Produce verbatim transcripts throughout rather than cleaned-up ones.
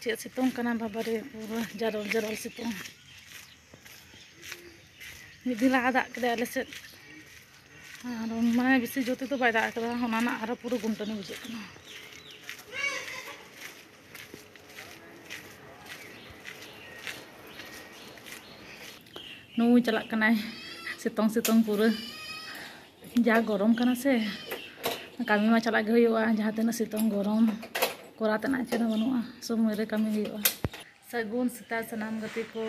ᱪᱮᱫ ᱥᱤᱛᱩᱝ ᱠᱟᱱᱟ ᱵᱟᱵᱟᱨᱮ, ᱯᱩᱨᱟᱹ ᱡᱟᱨᱚᱞ ᱡᱟᱨᱚᱞ ᱥᱤᱛᱩᱝ᱾ ᱢᱤᱫ ᱫᱤᱱ ᱞᱟᱦᱟ ᱫᱟᱜ ᱠᱮᱫᱟᱭ ᱟᱞᱮ ᱥᱮᱫ, ᱟᱨ ᱢᱟᱱᱮ ᱵᱮᱥᱤ ᱡᱳᱨ ᱛᱮᱫᱚ ᱵᱟᱭ ᱫᱟᱜ ᱠᱟᱫᱟ, ᱚᱱᱟ ᱨᱮᱱᱟᱜ ᱟᱨᱚ ᱯᱩᱨᱟᱹ ᱜᱩᱢᱴᱟᱹᱱᱤ ᱵᱩᱡᱷᱟᱹᱜ ᱠᱟᱱᱟ᱾ ᱱᱩᱭ ᱪᱟᱞᱟᱜ ᱠᱟᱱᱟᱭ ᱥᱤᱛᱩᱝ ᱥᱤᱛᱩᱝ ᱯᱩᱨᱟᱹ᱾ ᱡᱟ ᱜᱚᱨᱚᱢ ᱠᱟᱱᱟ ᱥᱮ, ᱠᱟᱹᱢᱤ ᱢᱟ ᱪᱟᱞᱟᱜ ᱜᱮ ᱦᱩᱭᱩᱜᱼᱟ, ᱡᱟᱦᱟᱸ ᱛᱤᱱᱟᱹᱜ ᱥᱤᱛᱩᱝ ᱜᱚᱨᱚᱢ, ᱠᱚᱨᱟᱣ ᱛᱮᱱᱟᱜ ᱪᱮᱫ ᱦᱚᱸ ᱵᱟᱹᱱᱩᱜᱼᱟ, ᱥᱚᱢᱚᱭ ᱨᱮ ᱠᱟᱹᱢᱤ ᱦᱩᱭᱩᱜᱼᱟ᱾ ᱥᱟᱹᱜᱩᱱ ᱥᱮᱛᱟᱜ ᱥᱟᱱᱟᱢ ᱜᱟᱛᱮ ᱠᱚ᱾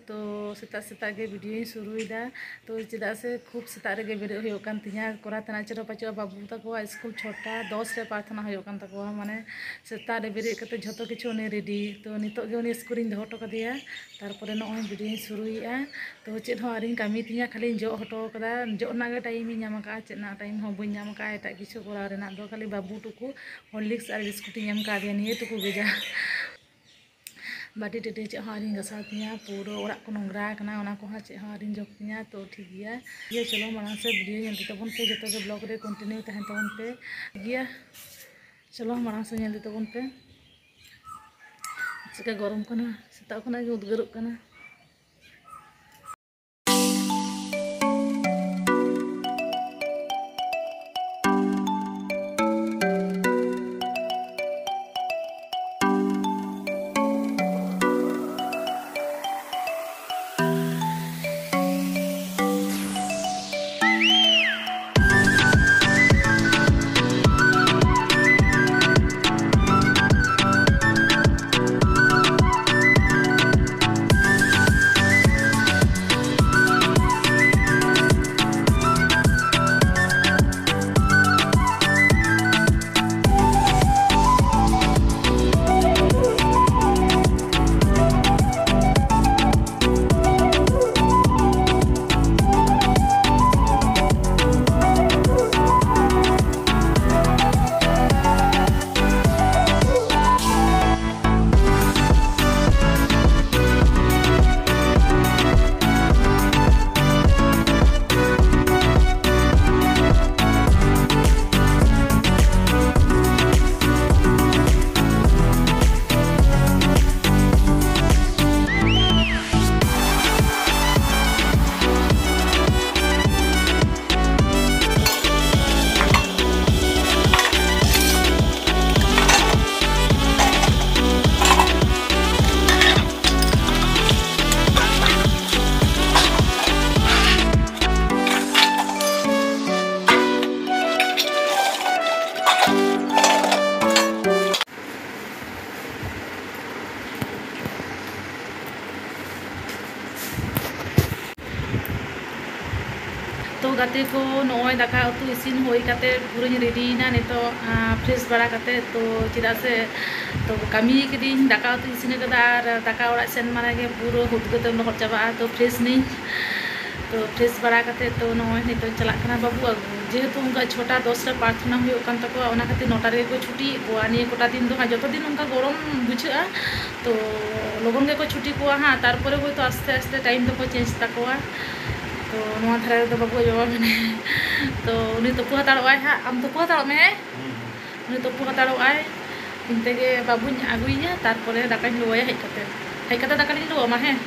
ᱛᱚ ᱥᱮᱛᱟᱜ ᱥᱮᱛᱟᱜ ᱜᱮ ᱵᱷᱤᱰᱤᱭᱳᱧ ᱥᱩᱨᱩᱭᱮᱫᱟ᱾ ᱛᱚ ᱪᱮᱫᱟᱜ ᱥᱮ ᱠᱷᱩᱵ ᱥᱮᱛᱟᱜ ᱨᱮᱜᱮ ᱵᱮᱨᱮᱫ ᱦᱩᱭᱩᱜ ᱠᱟᱱ ᱛᱤᱧᱟ, ᱠᱚᱨᱟᱣ ᱛᱮᱱᱟᱜ ᱪᱮᱫ ᱦᱚᱸ ᱵᱟᱹᱪᱩᱜᱼᱟ᱾ ᱵᱟᱹᱵᱩ ᱛᱟᱠᱚᱣᱟᱜ ᱥᱠᱩᱞ ᱪᱷᱚᱴᱟ ᱫᱚᱥ ᱨᱮ ᱯᱨᱟᱨᱛᱷᱚᱱᱟ ᱦᱩᱭᱩᱜ ᱠᱟᱱ ᱛᱟᱠᱚᱣᱟ, ᱢᱟᱱᱮ ᱥᱮᱛᱟᱜ ᱨᱮ ᱵᱮᱨᱮᱫ ᱠᱟᱛᱮ ᱡᱷᱚᱛᱚ ᱠᱤᱪᱷᱩ ᱩᱱᱤ ᱨᱮᱰᱤ᱾ ᱛᱚ ᱱᱤᱛᱚᱜ ᱜᱮ ᱩᱱᱤ ᱥᱠᱩᱞ ᱨᱤᱧ ᱫᱚᱦᱚ ᱦᱚᱴᱚ ᱠᱟᱫᱮᱭᱟ, ᱛᱟᱨᱯᱚᱨᱮ ᱱᱚᱜᱼᱚᱭ ᱵᱷᱤᱰᱤᱭᱳᱧ ᱥᱩᱨᱩᱭᱮᱫᱼᱟ᱾ ᱛᱚ ᱪᱮᱫ ᱦᱚᱸ ᱟᱹᱣᱨᱤᱧ ᱠᱟᱹᱢᱤ ᱛᱤᱧᱟ, ᱠᱷᱟᱹᱞᱤᱧ ᱡᱚᱜ ᱦᱚᱴᱚ ᱠᱟᱫᱟ᱾ ᱡᱚᱜ ᱨᱮᱱᱟᱜ ᱜᱮ ᱴᱟᱭᱤᱢ ᱤᱧ ᱧᱟᱢ ᱟᱠᱟᱫᱼᱟ, ᱪᱮᱫ ᱨᱮᱱᱟᱜ ᱴᱟᱭᱤᱢ ᱦᱚᱸ ᱵᱟᱹᱧ ᱧᱟᱢ ᱟᱠᱟᱫᱼᱟ ᱮᱴᱟᱜ ᱠᱤᱪᱷᱩ ᱠᱚᱨᱟᱣ ᱨᱮᱱᱟᱜ ᱫᱚ᱾ ᱠᱷᱟᱹᱞᱤ ᱵᱟᱹᱵᱩ ᱴᱩᱠᱩ ᱦᱚᱨᱞᱤᱠᱥ ᱟᱨ ᱵᱤᱥᱠᱩᱴ ᱤᱧ ᱮᱢ ᱠᱟᱫᱮᱭᱟ, ᱱᱤᱭᱟᱹ ᱴᱩᱠᱩ ᱜᱮ ᱡᱟ᱾ ᱵᱟᱹᱴᱤ ᱴᱟᱹᱴᱤ ᱪᱮᱫ ᱦᱚᱸ ᱟᱹᱣᱨᱤᱧ ᱜᱟᱥᱟᱣ ᱛᱤᱧᱟ, ᱯᱩᱨᱟᱹ ᱚᱲᱟᱜ ᱠᱚ ᱱᱚᱝᱨᱟ ᱟᱠᱟᱱᱟ, ᱚᱱᱟ ᱠᱚᱦᱚᱸ ᱪᱮᱫ ᱦᱚᱸ ᱟᱹᱣᱨᱤᱧ ᱡᱚᱜ ᱛᱤᱧᱟ᱾ ᱛᱚ ᱴᱷᱤᱠ ᱜᱮᱭᱟ, ᱤᱭᱟᱹ ᱪᱚᱞᱚ ᱢᱟᱲᱟᱝ ᱥᱮᱫ ᱵᱷᱤᱰᱤᱭᱳ ᱧᱮᱞ ᱛᱟᱵᱚᱱ ᱯᱮ, ᱡᱚᱛᱚ ᱜᱮ ᱵᱞᱚᱜ ᱨᱮ ᱠᱚᱱᱴᱤᱱᱤᱭᱩ ᱛᱟᱦᱮᱱ ᱛᱟᱵᱚᱱ ᱯᱮ᱾ ᱴᱷᱤᱠ ᱜᱮᱭᱟ, ᱪᱚᱞᱚ ᱢᱟᱲᱟᱝ ᱥᱮᱫ ᱧᱮᱞ ᱛᱟᱵᱚᱱ ᱯᱮ᱾ ᱪᱮᱫᱠᱟ ᱜᱚᱨᱚᱢ ᱠᱟᱱᱟ, ᱥᱮᱛᱟᱜ ᱠᱷᱚᱱᱟᱜ ᱜᱮ ᱩᱫᱽᱜᱟᱹᱨᱚᱜ ᱠᱟᱱᱟ᱾ ᱜᱟᱛᱮ ᱠᱚ, ᱱᱚᱜᱼᱚᱭ ᱫᱟᱠᱟ ᱩᱛᱩ ᱤᱥᱤᱱ ᱦᱩᱭ ᱠᱟᱛᱮ ᱯᱩᱨᱟᱹᱧ ᱨᱮᱰᱤᱭᱮᱱᱟ ᱱᱤᱛᱚᱜ, ᱟᱸ, ᱯᱷᱨᱮᱥ ᱵᱟᱲᱟ ᱠᱟᱛᱮ᱾ ᱛᱚ ᱪᱮᱫᱟᱜ ᱥᱮ, ᱛᱚ ᱠᱟᱹᱢᱤ ᱠᱤᱫᱟᱹᱧ, ᱫᱟᱠᱟ ᱩᱛᱩ ᱤᱥᱤᱱ ᱠᱟᱫᱟ, ᱟᱨ ᱫᱟᱠᱟ ᱚᱲᱟᱜ ᱥᱮᱱ ᱢᱟᱱᱮ ᱜᱮ ᱯᱩᱨᱟᱹ ᱩᱫᱽᱜᱟᱹᱨ ᱛᱮᱢ ᱞᱚᱦᱚᱫ ᱪᱟᱵᱟᱜᱼᱟ᱾ ᱛᱚ ᱯᱷᱨᱮᱥ ᱱᱟᱹᱧ᱾ ᱛᱚ ᱯᱷᱨᱮᱥ ᱵᱟᱲᱟ ᱠᱟᱛᱮ ᱛᱚ ᱱᱚᱜᱼᱚᱭ ᱱᱤᱛᱚᱜ ᱪᱟᱞᱟᱜ ᱠᱟᱱᱟ ᱵᱟᱹᱵᱩ ᱟᱹᱜᱩ, ᱡᱮᱦᱮᱛᱩ ᱩᱱᱠᱩᱣᱟᱜ ᱪᱷᱚᱴᱟ ᱫᱚᱥ ᱨᱮ ᱯᱨᱟᱨᱛᱷᱚᱱᱟ ᱦᱩᱭᱩᱜ ᱠᱟᱱ ᱛᱟᱠᱚᱣᱟ, ᱚᱱᱟ ᱠᱷᱟᱹᱛᱤᱨ ᱱᱚᱴᱟ ᱨᱮᱜᱮ ᱠᱚ ᱪᱷᱩᱴᱤᱭᱮᱫ ᱠᱚᱣᱟ᱾ ᱱᱤᱭᱟᱹ ᱠᱚᱴᱟ ᱫᱤᱱ ᱫᱚ ᱦᱟᱸᱜ ᱡᱚᱛᱚ ᱫᱤᱱ ᱚᱱᱠᱟ ᱜᱚᱨᱚᱢ ᱵᱩᱡᱷᱟᱹᱜᱼᱟ, ᱛᱚ ᱞᱚᱜᱚᱱ ᱜᱮᱠᱚ ᱪᱷᱩᱴᱤ ᱠᱚᱣᱟ ᱦᱟᱸᱜ, ᱛᱟᱨᱯᱚᱨᱮ ᱦᱚᱭᱛᱳ ᱟᱥᱛᱮ ᱟᱥᱛᱮ ᱴᱟᱭᱤᱢ ᱫᱚᱠᱚ ᱪᱮᱧᱡᱽ ᱛᱟᱠᱚᱣᱟ᱾ ᱛᱚ ᱱᱚᱣᱟ ᱫᱷᱟᱨᱮ ᱨᱮᱫᱚ ᱵᱟᱹᱵᱩ ᱟᱭᱳ ᱵᱟᱵᱟ ᱢᱮᱱᱟᱭᱟ᱾ ᱛᱚ ᱩᱱᱤ ᱛᱩᱯᱩ ᱦᱟᱛᱟᱲᱚᱜ ᱟᱭ ᱦᱟᱸᱜ, ᱟᱢ ᱛᱩᱯᱩ ᱦᱟᱛᱟᱲᱚᱜ ᱢᱮ, ᱦᱮᱸ᱾ ᱩᱱᱤ ᱛᱩᱯᱩ ᱦᱟᱛᱟᱲᱚᱜ ᱟᱭ, ᱤᱧ ᱛᱮᱜᱮ ᱵᱟᱹᱵᱩᱧ ᱟᱹᱜᱩᱭᱮᱭᱟ, ᱛᱟᱨᱯᱚᱨᱮ ᱫᱟᱠᱟᱧ ᱞᱩᱣᱟᱭᱟ ᱦᱮᱡ ᱠᱟᱛᱮ᱾ ᱦᱮᱡ ᱠᱟᱛᱮ ᱫᱟᱠᱟ ᱞᱤᱧ ᱞᱩᱣᱟᱢᱟ, ᱦᱮᱸ᱾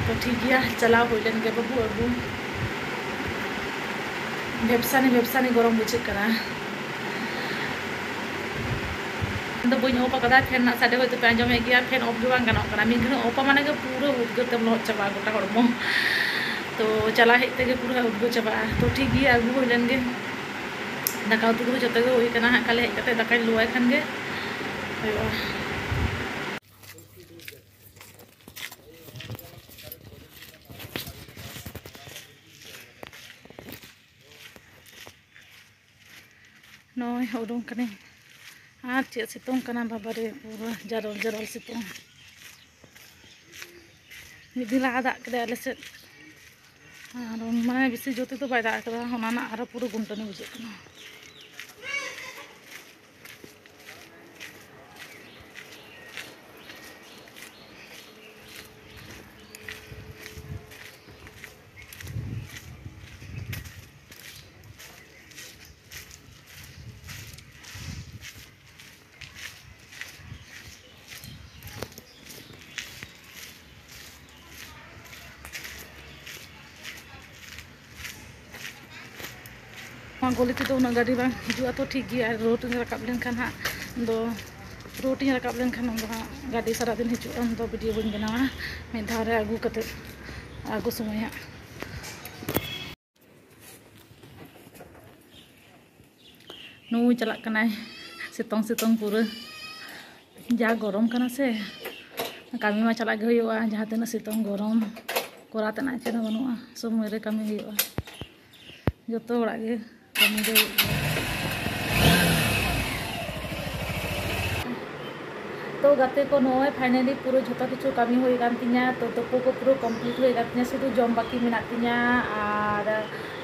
ᱛᱚ ᱴᱷᱤᱠ ᱜᱮᱭᱟ, ᱪᱟᱞᱟᱣ ᱦᱩᱭ ᱞᱮᱱ ᱜᱮ ᱵᱟᱹᱵᱩ ᱟᱹᱜᱩ᱾ ᱵᱮᱵᱥᱟᱱᱤ ᱵᱮᱵᱥᱟᱱᱤ ᱜᱚᱨᱚᱢ ᱵᱩᱡᱷᱟᱹᱜ ᱠᱟᱱᱟ᱾ ᱤᱧ ᱫᱚ ᱵᱟᱹᱧ ᱚᱯᱷ ᱟᱠᱟᱫᱟ, ᱯᱷᱮᱱ ᱨᱮᱱᱟᱜ ᱥᱟᱰᱮ ᱦᱚᱭᱛᱳ ᱯᱮ ᱟᱸᱡᱚᱢᱮᱫ ᱜᱮᱭᱟ, ᱯᱷᱮᱱ ᱚᱯᱷ ᱜᱮ ᱵᱟᱝ ᱜᱟᱱᱚᱜ ᱠᱟᱱᱟ᱾ ᱢᱤᱫ ᱜᱷᱟᱹᱲᱤᱡ ᱚᱯᱷ ᱢᱟᱱᱮ ᱜᱮ ᱯᱩᱨᱟᱹ ᱩᱫᱽᱜᱟᱹᱨ ᱛᱮᱢ ᱞᱚᱦᱚᱫ ᱪᱟᱵᱟᱜᱼᱟ ᱜᱚᱴᱟ ᱦᱚᱲᱢᱚ᱾ ᱛᱚ ᱪᱟᱞᱟᱣ ᱦᱮᱡ ᱛᱮᱜᱮ ᱯᱩᱨᱟᱹ ᱩᱫᱽᱜᱟᱹᱨ ᱪᱟᱵᱟᱜᱼᱟ᱾ ᱛᱚ ᱴᱷᱤᱠ ᱜᱮᱭᱟ, ᱟᱹᱜᱩ ᱦᱩᱭ ᱞᱮᱱ ᱜᱮ᱾ ᱫᱟᱠᱟ ᱩᱛᱩ ᱠᱚᱫᱚ ᱡᱚᱛᱚ ᱜᱮ ᱦᱩᱭ ᱠᱟᱱᱟ, ᱦᱟᱸᱜ ᱠᱷᱟᱹᱞᱤ ᱦᱮᱡ ᱠᱟᱛᱮ ᱫᱟᱠᱟᱧ ᱞᱩᱣᱟᱭ ᱠᱷᱟᱱ ᱜᱮ ᱦᱩᱭᱩᱜᱼᱟ᱾ ᱱᱚᱜᱼᱚᱭ ᱩᱰᱩᱝ ᱠᱟᱹᱱᱟᱹᱧ᱾ ᱟᱨ ᱪᱮᱫ ᱥᱤᱛᱩᱝ ᱠᱟᱱᱟ ᱵᱟᱵᱟᱨᱮ, ᱯᱩᱨᱟᱹ ᱡᱟᱨᱚᱞ ᱡᱟᱨᱚᱞ ᱥᱤᱛᱩᱝ᱾ ᱢᱤᱫ ᱫᱤᱱ ᱞᱟᱦᱟ ᱫᱟᱜ ᱠᱮᱫᱟᱭ ᱟᱞᱮ ᱥᱮᱫ, ᱟᱨ ᱢᱟᱱᱮ ᱵᱮᱥᱤ ᱡᱳᱨ ᱛᱮᱫᱚ ᱵᱟᱭ ᱫᱟᱜ ᱠᱟᱫᱟ, ᱚᱱᱟ ᱨᱮᱱᱟᱜ ᱟᱨᱚ ᱯᱩᱨᱟᱹ ᱜᱩᱢᱴᱟᱹᱱᱤ ᱵᱩᱡᱷᱟᱹᱜ ᱠᱟᱱᱟ᱾ ᱱᱚᱣᱟ ᱜᱚᱞᱤ ᱛᱮᱫᱚ ᱩᱱᱟᱹᱜ ᱜᱟᱹᱰᱤ ᱵᱟᱝ ᱦᱤᱡᱩᱜᱼᱟ, ᱛᱚ ᱴᱷᱤᱠ ᱜᱮᱭᱟ᱾ ᱨᱳᱰ ᱨᱤᱧ ᱨᱟᱠᱟᱵ ᱞᱮᱱᱠᱷᱟᱱ ᱦᱟᱸᱜ ᱫᱚ, ᱨᱳᱰ ᱤᱧ ᱨᱟᱠᱟᱵ ᱞᱮᱱᱠᱷᱟᱱ ᱩᱱ ᱫᱚ ᱦᱟᱸᱜ ᱜᱟᱹᱰᱤ ᱥᱟᱨᱟᱫᱤᱱ ᱦᱤᱡᱩᱜᱼᱟ, ᱩᱱ ᱫᱚ ᱵᱷᱤᱰᱤᱭᱳ ᱵᱟᱹᱧ ᱵᱮᱱᱟᱣᱟ᱾ ᱢᱤᱫ ᱫᱷᱟᱣ ᱨᱮ ᱟᱹᱜᱩ ᱠᱟᱛᱮᱫ, ᱟᱹᱜᱩ ᱥᱚᱢᱚᱭ ᱦᱟᱸᱜ᱾ ᱱᱩᱭ ᱪᱟᱞᱟᱜ ᱠᱟᱱᱟᱭ ᱥᱤᱛᱩᱝ ᱥᱤᱛᱩᱝ ᱯᱩᱨᱟᱹ᱾ ᱡᱟ ᱜᱚᱨᱚᱢ ᱠᱟᱱᱟ ᱥᱮ, ᱠᱟᱹᱢᱤ ᱢᱟ ᱪᱟᱞᱟᱜ ᱜᱮ ᱦᱩᱭᱩᱜᱼᱟ, ᱡᱟᱦᱟᱸ ᱛᱤᱱᱟᱹᱜ ᱥᱤᱛᱩᱝ ᱜᱚᱨᱚᱢ᱾ ᱠᱚᱨᱟᱣ ᱛᱮᱱᱟᱜ ᱪᱮᱫ ᱦᱚᱸ ᱵᱟᱹᱱᱩᱜᱼᱟ, ᱥᱚᱢᱚᱭ ᱨᱮ ᱠᱟᱹᱢᱤ ᱦᱩᱭᱩᱜᱼᱟ᱾ ᱡᱚᱛᱚ ᱦᱚᱲᱟᱜ ᱜᱮ ᱠᱟᱹᱢᱤ ᱫᱚ ᱦᱩᱭᱩᱜ ᱜᱮᱭᱟ᱾ ᱛᱚ ᱜᱟᱛᱮ ᱠᱚ, ᱱᱚᱜᱼᱚᱭ finally ᱯᱩᱨᱟᱹ ᱡᱷᱚᱛᱚ ᱠᱤᱪᱷᱩ ᱠᱟᱹᱢᱤ ᱦᱩᱭ ᱟᱠᱟᱱ ᱛᱤᱧᱟ᱾ ᱛᱚ ᱛᱩᱯᱩ ᱠᱚ ᱯᱩᱨᱟᱹ complete ᱦᱩᱭ ᱟᱠᱟᱱ ᱛᱤᱧᱟ, ᱥᱩᱫᱷᱩ ᱡᱚᱢ ᱵᱟᱹᱠᱤ ᱢᱮᱱᱟᱜ ᱛᱤᱧᱟ᱾ ᱟᱨ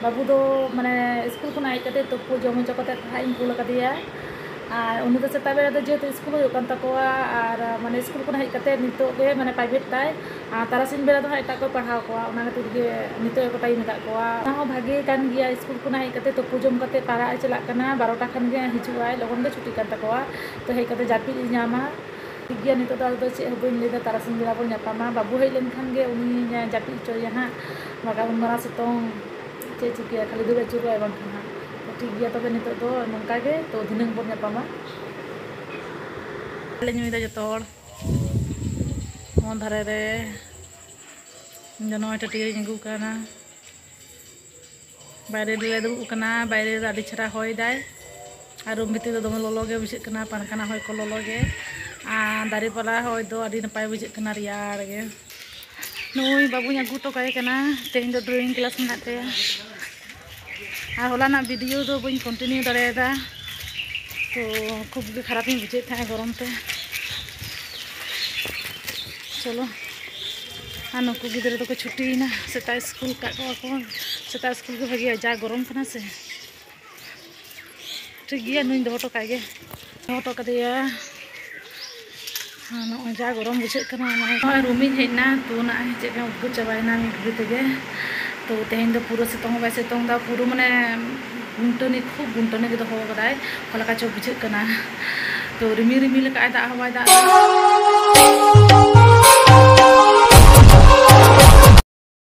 ᱵᱟᱹᱵᱩ ᱫᱚ ᱢᱟᱱᱮ ᱥᱠᱩᱞ ᱠᱷᱚᱱᱟᱜ ᱦᱮᱡ ᱠᱟᱛᱮ ᱛᱩᱯᱩ ᱡᱚᱢ ᱦᱚᱪᱚ ᱠᱟᱛᱮ ᱯᱟᱲᱦᱟᱜ ᱤᱧ ᱠᱩᱞ ᱟᱠᱟᱫᱮᱭᱟ᱾ ᱟᱨ ᱩᱱᱤ ᱫᱚ ᱥᱮᱛᱟᱜ ᱵᱮᱲᱟ ᱫᱚ ᱡᱮᱦᱮᱛᱩ ᱥᱠᱩᱞ ᱦᱩᱭᱩᱜ ᱠᱟᱱ ᱛᱟᱠᱚᱣᱟ, ᱟᱨ ᱢᱟᱱᱮ ᱥᱠᱩᱞ ᱠᱷᱚᱱᱟᱜ ᱦᱮᱡ ᱠᱟᱛᱮ ᱱᱤᱛᱚᱜ ᱜᱮ ᱢᱟᱱᱮ private ᱛᱟᱭ, ᱟᱨ ᱛᱟᱨᱟᱥᱤᱧ ᱵᱮᱲᱟ ᱫᱚ ᱦᱟᱸᱜ ᱮᱴᱟᱜ ᱠᱚᱭ ᱯᱟᱲᱦᱟᱣ ᱠᱚᱣᱟ, ᱚᱱᱟ ᱠᱷᱟᱹᱛᱤᱨ ᱜᱮ ᱱᱤᱛᱚᱜ ᱜᱮᱠᱚ time ᱟᱠᱟᱫ ᱠᱚᱣᱟ᱾ ᱚᱱᱟ ᱦᱚᱸ ᱵᱷᱟᱜᱮ ᱠᱟᱱ ᱜᱮᱭᱟ, ᱥᱠᱩᱞ ᱠᱷᱚᱱᱟᱜ ᱦᱮᱡ ᱠᱟᱛᱮ ᱛᱩᱯᱩ ᱡᱚᱢ ᱠᱟᱛᱮ ᱯᱟᱲᱦᱟᱜ ᱮ ᱪᱟᱞᱟᱜ ᱠᱟᱱᱟ, ᱵᱟᱨᱚᱴᱟ ᱠᱷᱟᱱ ᱜᱮ ᱦᱤᱡᱩᱜ ᱟᱭ, ᱞᱚᱜᱚᱱ ᱜᱮ ᱪᱷᱩᱴᱤᱜ ᱠᱟᱱ ᱛᱟᱠᱚᱣᱟ᱾ ᱛᱚ ᱦᱮᱡ ᱠᱟᱛᱮ ᱡᱟᱹᱯᱤᱫ ᱮ ᱧᱟᱢᱟ᱾ ᱴᱷᱤᱠ ᱜᱮᱭᱟ, ᱱᱤᱛᱚᱜ ᱫᱚ ᱟᱫᱚ ᱪᱮᱫ ᱦᱚᱸ ᱵᱟᱹᱧ ᱞᱟᱹᱭᱫᱟ, ᱛᱟᱨᱟᱥᱤᱧ ᱵᱮᱲᱟ ᱵᱚᱱ ᱧᱟᱯᱟᱢᱟ᱾ ᱵᱟᱹᱵᱩ ᱦᱮᱡ ᱞᱮᱱᱠᱷᱟᱱ ᱜᱮ ᱩᱱᱤ ᱡᱟᱹᱯᱤᱫ ᱦᱚᱪᱚᱭᱮᱭᱟ ᱦᱟᱸᱜ, ᱵᱟᱠᱷᱟᱱ ᱩᱱ ᱢᱟᱨᱟᱝ ᱥᱤᱛᱩᱝ ᱪᱮᱫ ᱪᱤᱠᱟᱹᱭᱟ, ᱠᱷᱟᱹᱞᱤ ᱫᱟᱹᱲ ᱟᱹᱪᱩᱨᱚᱜᱼᱟᱭ ᱵᱟᱝᱠᱷᱟᱱ ᱦᱟᱸᱜ᱾ ᱛᱚ ᱴᱷᱤᱠ ᱜᱮᱭᱟ, ᱛᱚᱵᱮ ᱱᱤᱛᱚᱜ ᱫᱚ ᱱᱚᱝᱠᱟ ᱜᱮ, ᱛᱚ ᱫᱷᱤᱱᱟᱹᱝ ᱵᱚᱱ ᱧᱟᱯᱟᱢᱟ᱾ ᱞᱮ ᱧᱩᱭᱫᱟ ᱡᱚᱛᱚ ᱦᱚᱲ᱾ ᱱᱚᱣᱟ ᱫᱷᱟᱨᱮ ᱨᱮ ᱤᱧ ᱫᱚ ᱱᱚᱜᱼᱚᱭ ᱴᱟᱹᱴᱭᱟᱹ ᱨᱤᱧ ᱟᱹᱜᱩ ᱠᱟᱣᱱᱟ᱾ ᱵᱟᱭᱨᱮ ᱨᱮᱞᱮ ᱫᱩᱲᱩᱵ ᱟᱠᱟᱱᱟ, ᱵᱟᱭᱨᱮ ᱨᱮ ᱟᱹᱰᱤ ᱪᱮᱦᱨᱟ ᱦᱚᱭ ᱫᱟᱭ᱾ ᱟᱨ ᱨᱩᱢ ᱵᱷᱤᱛᱤᱨ ᱫᱚ ᱫᱚᱢᱮ ᱞᱚᱞᱚ ᱜᱮ ᱵᱩᱡᱷᱟᱹᱜ ᱠᱟᱱᱟ, ᱯᱟᱝᱠᱷᱟ ᱨᱮᱱᱟᱜ ᱦᱚᱭ ᱠᱚ ᱞᱚᱞᱚ ᱜᱮ᱾ ᱟᱨ ᱫᱟᱨᱮ ᱯᱟᱞᱟ ᱦᱚᱭ ᱫᱚ ᱟᱹᱰᱤ ᱱᱟᱯᱟᱭ ᱵᱩᱡᱷᱟᱹᱜ ᱠᱟᱱᱟ, ᱨᱮᱭᱟᱲ ᱜᱮ᱾ ᱱᱩᱭ ᱵᱟᱹᱵᱩᱧ ᱟᱹᱜᱩ ᱦᱚᱴᱚ ᱠᱟᱭ ᱠᱟᱱᱟ, ᱛᱮᱦᱮᱧ ᱫᱚ drawing class ᱢᱮᱱᱟᱜ ᱛᱟᱭᱟ᱾ ᱟᱨ ᱦᱚᱞᱟᱱᱟᱜ video ᱫᱚ ᱵᱟᱹᱧ continue ᱫᱟᱲᱮᱭᱟᱫᱟ, ᱛᱚ ᱠᱷᱩᱵ ᱜᱮ ᱠᱷᱟᱨᱟᱯᱤᱧ ᱵᱩᱡᱷᱟᱹᱣᱮᱫ ᱛᱟᱦᱮᱸᱫ ᱜᱚᱨᱚᱢ ᱛᱮ᱾ ᱪᱚᱞᱚ, ᱟᱨ ᱱᱩᱠᱩ ᱜᱤᱫᱽᱨᱟᱹ ᱫᱚᱠᱚ ᱪᱷᱩᱴᱤᱭᱮᱱᱟ, ᱥᱮᱛᱟᱜ ᱥᱠᱩᱞ ᱠᱟᱜ ᱠᱚᱣᱟ ᱠᱚ᱾ ᱥᱮᱛᱟᱜ ᱥᱠᱩᱞ ᱜᱮ ᱵᱷᱟᱹᱜᱤᱭᱟ, ᱡᱟ ᱜᱚᱨᱚᱢ ᱠᱟᱱᱟ ᱥᱮ᱾ ᱴᱷᱤᱠ ᱜᱮᱭᱟ, ᱱᱩᱭ ᱫᱚᱦᱚ ᱦᱚᱴᱚ ᱠᱟᱭ ᱜᱮ, ᱫᱚᱦᱚ ᱦᱚᱴᱚ ᱠᱟᱫᱮᱭᱟ᱾ ᱟᱨ ᱱᱚᱜᱼᱚᱭ ᱡᱟ ᱜᱚᱨᱚᱢ ᱵᱩᱡᱷᱟᱹᱜ ᱠᱟᱱᱟ, ᱢᱟᱱᱮ ᱱᱚᱜᱼᱚᱭ ᱨᱩᱢᱤᱧ ᱦᱮᱡ ᱮᱱᱟ, ᱛᱩ ᱱᱟᱜ ᱪᱮᱫ ᱞᱮᱠᱟ ᱩᱫᱽᱜᱟᱹᱨ ᱪᱟᱵᱟᱭᱮᱱᱟ ᱢᱤᱫ ᱜᱷᱩᱲᱤ ᱛᱮᱜᱮ᱾ ᱛᱚ ᱛᱮᱦᱮᱧ ᱫᱚ ᱯᱩᱨᱟᱹ ᱥᱤᱛᱩᱝ ᱦᱚᱸ ᱵᱟᱭ ᱥᱤᱛᱩᱝ ᱮᱫᱟ, ᱯᱩᱨᱟᱹ ᱢᱟᱱᱮ ᱜᱩᱱᱴᱟᱹᱱᱤ, ᱠᱷᱩᱵ ᱜᱩᱱᱴᱟᱹᱱᱤ ᱜᱮ ᱫᱚᱦᱚ ᱠᱟᱫᱟᱭ, ᱚᱠᱟ ᱞᱮᱠᱟ ᱪᱚ ᱵᱩᱡᱷᱟᱹᱜ ᱠᱟᱱᱟ᱾ ᱛᱚ ᱨᱤᱢᱤᱞ ᱨᱤᱢᱤᱞ ᱟᱠᱟᱫᱼᱟᱭ, ᱫᱟᱜ ᱦᱚᱸ ᱵᱟᱭ ᱫᱟᱜ ᱮᱫᱟ᱾